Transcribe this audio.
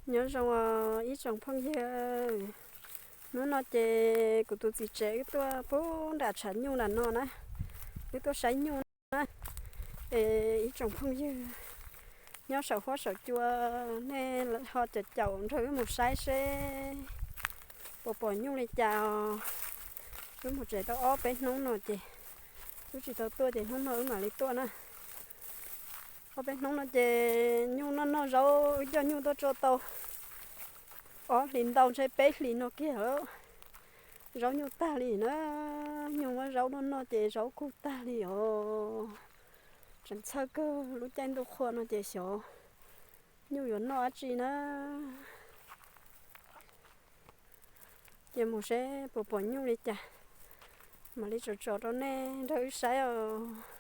Nyob zoo os ib tsoom phooj ywg, hnub no ces kuv tus txiv tsev wb tuaj pub nram tshav nyuj nram no na, wb tuaj saib nyuj na. Es ib tsoom phooj ywg nyob saum huab saum cua, nej ho caum caum nrog wb mus saib seb puas pom nyuj li cas os. Wb mus tsev tau ob peb hnub no ces wb tsis tau tuaj ces hnub no wb mam li tuaj na. Ob peb hnub no ces nyuj noj noj zaub, wb coj nyuj tuaj tso tau ob hlis ntau ntshe peb hlis no kiag lawm, zaub nyuj tag li na. Nyuj muab zaub noj noj ces zaub kub tag li os. Tseem txhawj kawg, lub caij ntuj qhua no ces xyov nyuj yuav noj dab tsi na. Ces mus seb puas pom nyuj li cas, mam li tsom tsom rau nej nrog wb saib os.